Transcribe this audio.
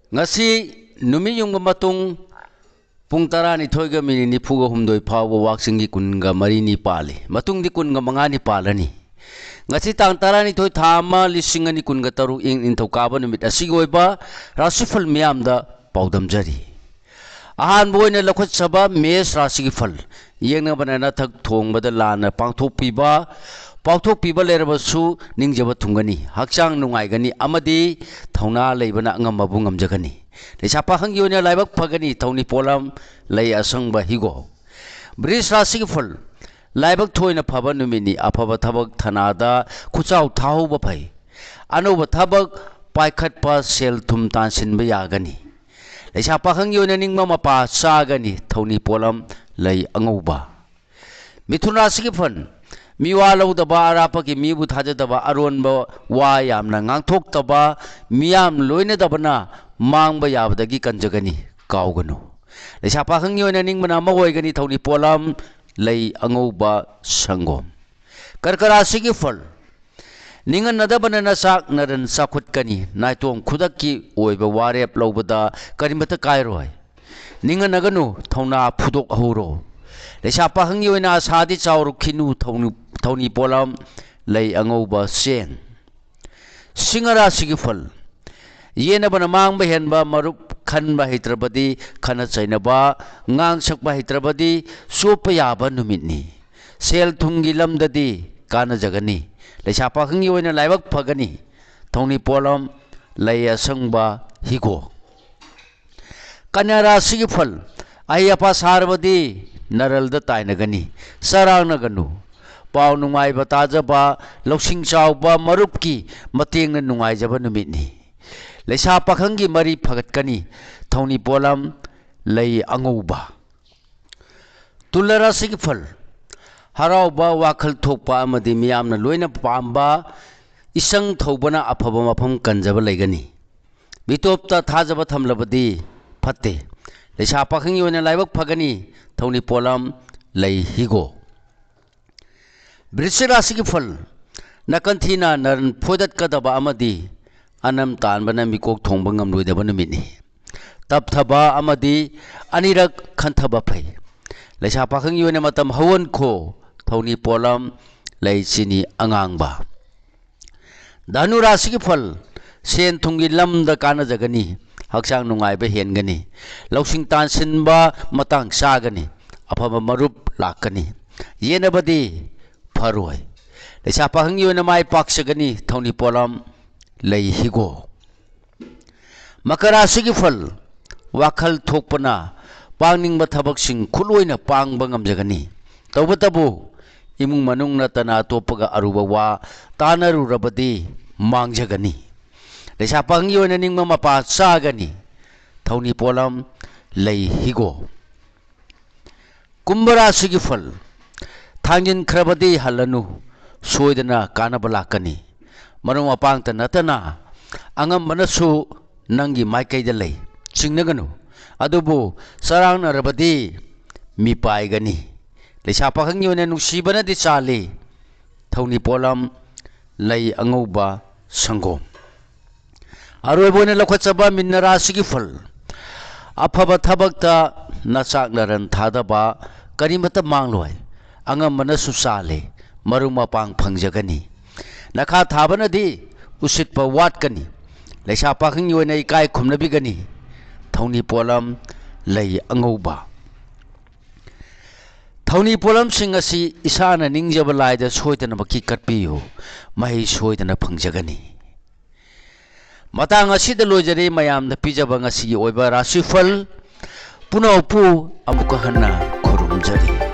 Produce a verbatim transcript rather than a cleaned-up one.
ꯉꯁꯤ ꯅꯨꯃꯤꯠ ꯌꯨꯡꯕ ꯃꯇꯨꯡ ꯄꯨꯡ ꯇꯔꯥꯅꯤꯊꯣꯏꯒ ꯃꯤꯅꯤꯠ ꯅꯤꯐꯨꯒ ꯍꯨꯝꯗꯣꯏ ꯐꯥꯎꯕ ꯋꯥꯛꯆꯤꯡꯒꯤ ꯀꯨꯟꯒ ꯃꯔꯤꯅꯤ ꯄꯥꯜꯂꯤ꯫ ꯃꯇꯨꯡꯗꯤ ꯀꯨꯟꯒ ꯃꯉꯥꯅꯤ ꯄꯥꯜꯂꯅꯤ꯫ ꯉꯁꯤ ꯇꯥꯡ ꯇꯔꯥꯅꯤꯊꯣꯏ, ꯊꯥ ꯑꯃ, ꯂꯤꯁꯤꯡ ꯑꯅꯤ ꯀꯨꯟꯒ ꯇꯔꯨꯛ, ꯏꯪ ꯅꯤꯡꯊꯧꯀꯥꯕ ꯅꯨꯃꯤꯠ ꯑꯁꯤꯒꯤ ꯑꯣꯏꯕ ꯔꯥꯁꯤꯐꯜ ꯃꯤꯌꯥꯝꯗ ꯄꯥꯎꯗꯝꯖꯔꯤ꯫ ꯑꯍꯥꯟꯕ ꯑꯣꯏꯅ ꯂꯧꯈꯠꯆꯕ ꯃꯦꯁ ꯔꯥꯁꯤꯒꯤ ꯐꯜ꯫ ꯌꯦꯡꯅꯕꯅ ꯅꯊꯛ ꯊꯣꯡꯕꯗ ꯂꯥꯟꯅ ꯄꯥꯡꯊꯣꯛꯄꯤꯕ, ꯄꯥꯡꯊꯣꯛꯄꯤꯕ ꯂꯩꯔꯕꯁꯨ ꯅꯤꯡꯖꯕ ꯊꯨꯡꯒꯅꯤ, ꯍꯛꯆꯥꯡ ꯅꯨꯡꯉꯥꯏꯒꯅꯤ ꯑꯃꯗꯤ ꯊꯧꯅꯥ ꯂꯩꯕꯅ ꯑꯉꯝꯕꯕꯨ ꯉꯝꯖꯒꯅꯤ꯫ ꯂꯩꯁꯥ ꯄꯥꯈꯪꯒꯤ ꯑꯣꯏꯅ ꯂꯥꯏꯕꯛ ꯐꯒꯅꯤ, ꯊꯧꯅꯤ ꯄꯣꯠꯂꯝ, ꯂꯩ ꯑꯁꯪꯕ, ꯍꯤꯒꯣꯛ꯫ ꯕ꯭ꯔꯤꯖ ꯔꯥꯁꯤꯒꯤ ꯐꯜ꯫ ꯂꯥꯏꯕꯛ ꯊꯣꯏꯅ ꯐꯕ ꯅꯨꯃꯤꯠꯅꯤ꯫ ꯑꯐꯕ ꯊꯕꯛ ꯊꯅꯥꯗ ꯈꯨꯠꯆꯥꯎ ꯊꯥꯍꯧꯕ ꯐꯩ꯫ ꯑꯅꯧꯕ ꯊꯕꯛ ꯄꯥꯏꯈꯠꯄ, ꯁꯦꯜ ꯊꯨꯝ ꯇꯥꯟꯁꯤꯟꯕ ꯌꯥꯒꯅꯤ꯫ ꯂꯩꯁꯥ ꯄꯥꯈꯪꯒꯤ ꯑꯣꯏꯅ ꯅꯤꯡꯕ ꯃꯄꯥ ꯆꯥꯒꯅꯤ꯫ ꯊꯧꯅꯤ ꯄꯣꯠꯂꯝ, ꯂꯩ ꯑꯉꯧꯕ꯫ ꯃꯤꯊꯨꯟ ꯔꯥꯁꯤꯒꯤ ꯐꯜ꯫ ꯃꯤꯋꯥ ꯂꯧꯗꯕ, ꯑꯔꯥꯞꯄꯒꯤ ꯃꯤꯕꯨ ꯊꯥꯖꯗꯕ, ꯑꯔꯣꯟꯕ ꯋꯥ ꯌꯥꯝꯅ ꯉꯥꯡꯊꯣꯛꯇꯕ, ꯃꯤꯌꯥꯝ ꯂꯣꯏꯅꯗꯕꯅ ꯃꯥꯡꯕ ꯌꯥꯕꯗꯒꯤ ꯀꯟꯖꯒꯅꯤ, ꯀꯥꯎꯒꯅꯨ꯫ ꯂꯩꯁꯥ ꯄꯥꯈꯪꯒꯤ ꯑꯣꯏꯅ ꯅꯤꯡꯕꯅ ꯑꯃ ꯑꯣꯏꯒꯅꯤ꯫ ꯊꯧꯅꯤ ꯄꯣꯠꯂꯝ, ꯂꯩ ꯑꯉꯧꯕ, ꯁꯪꯒꯣꯝ꯫ ꯀꯔꯀ ꯔꯥꯁꯤꯒꯤ ꯐꯜ꯫ ꯅꯤꯡꯍꯟꯅꯗꯕꯅ ꯅꯆꯥꯛ ꯅꯔꯟ ꯆꯥꯎꯈꯠꯀꯅꯤ꯫ ꯅꯥꯏꯇꯣꯝ ꯈꯨꯗꯛꯀꯤ ꯑꯣꯏꯕ ꯋꯥꯔꯦꯞ ꯂꯧꯕꯗ ꯀꯔꯤꯃꯠꯇ ꯀꯥꯏꯔꯣꯏ꯫ ꯅꯤꯡꯍꯟꯅꯒꯅꯨ, ꯊꯧꯅꯥ ꯐꯨꯗꯣꯛꯍꯧꯔꯣ꯫ ꯂꯩꯁꯥ ꯄꯥꯈꯪꯒꯤ ꯑꯣꯏꯅ ꯑꯁꯥꯗꯤ ꯆꯥꯎꯔꯛꯈꯤꯅꯨ꯫ ꯊꯧꯅꯤ-, ꯊꯧꯅꯤ ꯄꯣꯠꯂꯝ, ꯂꯩ ꯑꯉꯧꯕ, ꯆꯦꯡ꯫ ꯁꯤꯡꯍ ꯔꯥꯁꯤꯒꯤ ꯐꯜ꯫ ꯌꯦꯟꯅꯕꯅ ꯃꯥꯡꯕ ꯍꯦꯟꯕ, ꯃꯔꯨꯞ ꯈꯟꯕ ꯍꯩꯇ꯭ꯔꯕꯗꯤ, ꯈꯠꯅ ꯆꯩꯅꯕ, ꯉꯥꯡ ꯁꯛꯄ ꯍꯩꯇ꯭ꯔꯕꯗꯤ ꯆꯣꯞꯄ ꯌꯥꯕ ꯅꯨꯃꯤꯠꯅꯤ꯫ ꯁꯦꯜ ꯊꯨꯝꯒꯤ ꯂꯝꯗꯗꯤ ꯀꯥꯟꯅꯖꯒꯅꯤ꯫ ꯂꯩꯁꯥ ꯄꯥꯈꯪꯒꯤ ꯑꯣꯏꯅ ꯂꯥꯏꯕꯛ ꯐꯒꯅꯤ꯫ ꯊꯧꯅꯤ ꯄꯣꯠꯂꯝ, ꯂꯩ ꯑꯁꯪꯕ, ꯍꯤꯒꯣꯛ꯫ ꯀꯟꯌꯥ ꯔꯥꯁꯤꯒꯤ ꯐꯜ꯫ ꯑꯍꯩ ꯑꯄꯥ ꯁꯥꯔꯕꯗꯤ ꯅꯔꯜꯗ ꯇꯥꯏꯅꯒꯅꯤ, ꯆꯔꯥꯡꯅꯒꯅꯨ꯫ ꯄꯥꯎ ꯅꯨꯡꯉꯥꯏꯕ ꯇꯥꯖꯕ, ꯂꯧꯁꯤꯡ ꯆꯥꯎꯕ ꯃꯔꯨꯞꯀꯤ ꯃꯇꯦꯡꯅ ꯅꯨꯡꯉꯥꯏꯖꯕ ꯅꯨꯃꯤꯠꯅꯤ꯫ ꯂꯩꯁꯥ ꯄꯥꯈꯪꯒꯤ ꯃꯔꯤ ꯐꯒꯠꯀꯅꯤ꯫ ꯊꯧꯅꯤ ꯄꯣꯠꯂꯝ, ꯂꯩ ꯑꯉꯧꯕ꯫ ꯇꯨꯂꯥ ꯔꯥꯁꯤꯒꯤ ꯐꯜ꯫ ꯍꯔꯥꯎꯕ, ꯋꯥꯈꯜ ꯊꯣꯛꯄ ꯑꯃꯗꯤ ꯃꯤꯌꯥꯝꯅ ꯂꯣꯏꯅ ꯄꯥꯝꯕ ꯏꯁꯪ ꯊꯧꯕꯅ ꯑꯐꯕ ꯃꯐꯝ ꯀꯟꯖꯕ ꯂꯩꯒꯅꯤ꯫ ꯃꯤꯇꯣꯞꯇ ꯊꯥꯖꯕ ꯊꯝꯂꯕꯗꯤ ꯐꯠꯇꯦ꯫ ꯂꯩꯁꯥ ꯄꯥꯈꯪꯒꯤ ꯑꯣꯏꯅ ꯂꯥꯏꯕꯛ ꯐꯒꯅꯤ꯫ ꯊꯧꯅꯤ ꯄꯣꯠꯂꯝ, ꯂꯩ ꯍꯤꯒꯣꯛ꯫ ꯕ꯭ꯔꯤꯁꯤꯛ ꯔꯥꯁꯤꯒꯤ ꯐꯜ꯫ ꯅꯥꯀꯟ ꯊꯤꯅ ꯅꯔꯟ ꯐꯣꯏꯗꯠꯀꯗꯕ ꯑꯃꯗꯤ ꯑꯅꯝ ꯇꯥꯟꯕꯅ ꯃꯤꯀꯣꯛ ꯊꯣꯡꯕ ꯉꯝꯂꯣꯏꯗꯕ ꯅꯨꯃꯤꯠꯅꯤ꯫ ꯇꯞꯊꯕ ꯑꯃꯗꯤ ꯑꯅꯤꯔꯛ ꯈꯟꯊꯕ ꯐꯩ꯫ ꯂꯩꯁꯥ ꯄꯥꯈꯪꯒꯤ ꯑꯣꯏꯅ ꯃꯇꯝ ꯍꯧꯍꯟꯈꯣ꯫ ꯊꯧꯅꯤ ꯄꯣꯠꯂꯝ ꯂꯩ ꯆꯤꯅꯤ ꯑꯉꯥꯡꯕ꯫ ꯙꯅꯨ ꯔꯥꯁꯤꯒꯤ ꯐꯜ: ꯁꯦꯟ ꯊꯨꯝꯒꯤ ꯂꯝꯗ ꯀꯥꯟꯅꯖꯒꯅꯤ꯫ ꯍꯛꯆꯥꯡ ꯅꯨꯡꯉꯥꯏꯕ ꯍꯦꯟꯒꯅꯤ꯫ ꯂꯧꯁꯤꯡ ꯇꯥꯟꯁꯤꯟꯕ ꯃꯇꯥꯡ ꯆꯥꯒꯅꯤ꯫ ꯑꯐꯕ ꯃꯔꯨꯞ ꯂꯥꯛꯀꯅꯤ꯫ ꯌꯦꯠꯅꯕꯗꯤ ꯐꯔꯣꯏ꯫ ꯂꯩꯁꯥ ꯄꯥꯈꯪꯒꯤ ꯑꯣꯏꯅ ꯃꯥꯏ ꯄꯥꯛꯆꯒꯅꯤ꯫ ꯊꯧꯅꯤ ꯄꯣꯠꯂꯝ ꯂꯩ ꯍꯤꯒꯣꯛ꯫ ꯃꯀꯔ ꯔꯥꯁꯤꯒꯤ ꯐꯜ: ꯋꯥꯈꯜ ꯊꯣꯛꯄꯅ ꯄꯥꯡꯅꯤꯡꯕ ꯊꯕꯛꯁꯤꯡ ꯈꯨꯠꯂꯣꯏꯅ ꯄꯥꯡꯕ ꯉꯝꯖꯒꯅꯤ꯫ ꯇꯧꯕꯇꯕꯨ ꯏꯃꯨꯡ ꯃꯅꯨꯡ ꯅꯠꯇꯅ ꯑꯇꯣꯞꯄꯒ ꯑꯔꯨꯕ ꯋꯥ ꯇꯥꯅꯔꯨꯔꯕꯗꯤ ꯃꯥꯡꯖꯒꯅꯤ꯫ ꯂꯩꯁꯥ ꯄꯥꯈꯪꯒꯤ ꯑꯣꯏꯅ ꯅꯤꯡꯕ ꯃꯄꯥ ꯆꯥꯒꯅꯤ꯫ ꯊꯧꯅꯤ ꯄꯣꯠꯂꯝ ꯂꯩ ꯍꯤꯒꯣꯛ꯫ ꯀꯨꯝꯚ ꯔꯥꯁꯤꯒꯤ ꯐꯜ: ꯊꯥꯡꯖꯤꯟꯈ꯭ꯔꯕꯗꯤ ꯍꯜꯂꯅꯨ, ꯁꯣꯏꯗꯅ ꯀꯥꯟꯅꯕ ꯂꯥꯛꯀꯅꯤ꯫ ꯃꯔꯨꯞ ꯃꯄꯥꯡꯇ ꯅꯠꯇꯅ ꯑꯉꯝꯕꯅꯁꯨ ꯅꯪꯒꯤ ꯃꯥꯏꯀꯩꯗ ꯂꯩ, ꯆꯤꯡꯅꯒꯅꯨ꯫ ꯑꯗꯨꯕꯨ ꯆꯔꯥꯡꯅꯔꯕꯗꯤ ꯃꯤꯄꯥꯏꯒꯅꯤ꯫ ꯂꯩꯁꯥ ꯄꯥꯈꯪꯒꯤ ꯑꯣꯏꯅ ꯅꯨꯡꯁꯤꯕꯅꯗꯤ ꯆꯥꯜꯂꯤ꯫ ꯊꯧꯅꯤ ꯄꯣꯠꯂꯝ ꯂꯩ ꯑꯉꯧꯕ ꯁꯪꯒꯣꯝ꯫ ꯑꯔꯣꯏꯕ ꯑꯣꯏꯅ ꯂꯧꯈꯠꯆꯕ ꯃꯤꯟꯅ ꯔꯥꯁꯤꯒꯤ ꯐꯜ: ꯑꯐꯕ ꯊꯕꯛꯇ ꯅꯆꯥꯛ ꯅꯔꯟ ꯊꯥꯗꯕ ꯀꯔꯤꯃꯠꯇ ꯃꯥꯡꯂꯣꯏ꯫ ꯑꯉꯝꯕꯅꯁꯨ ꯆꯥꯜꯂꯤ꯫ ꯃꯔꯨꯞ ꯃꯄꯥꯡ ꯐꯪꯖꯒꯅꯤ꯫ ꯅꯈꯥ ꯊꯥꯕꯅꯗꯤ ꯎꯁꯤꯠꯄ ꯋꯥꯠꯀꯅꯤ꯫ ꯂꯩꯁꯥ ꯄꯥꯈꯪꯒꯤ ꯑꯣꯏꯅ ꯏꯀꯥꯏ ꯈꯨꯝꯅꯕꯤꯒꯅꯤ꯫ ꯊꯧꯅꯤ ꯄꯣꯠꯂꯝ ꯂꯩ ꯑꯉꯧꯕ꯫ ꯊꯧꯅꯤ ꯄꯣꯠꯂꯝꯁꯤꯡ ꯑꯁꯤ ꯏꯁꯥꯅ ꯅꯤꯡꯖꯕ ꯂꯥꯏꯗ ꯁꯣꯏꯗꯅꯃꯛꯀꯤ ꯀꯠꯄꯤꯌꯨ꯫ ꯃꯍꯩ ꯁꯣꯏꯗꯅ ꯐꯪꯖꯒꯅꯤ꯫ ꯃꯇꯥꯡ ꯑꯁꯤꯗ ꯂꯣꯏꯖꯔꯦ ꯃꯌꯥꯝꯗ ꯄꯤꯖꯕ ꯉꯁꯤꯒꯤ ꯑꯣꯏꯕ ꯔꯥꯁꯤꯐꯜ꯫ ꯄꯨꯅꯧ ꯄꯨ ꯑꯃꯨꯛꯀ ꯍꯟꯅ ꯈꯨꯔꯨꯝꯖꯔꯤ꯫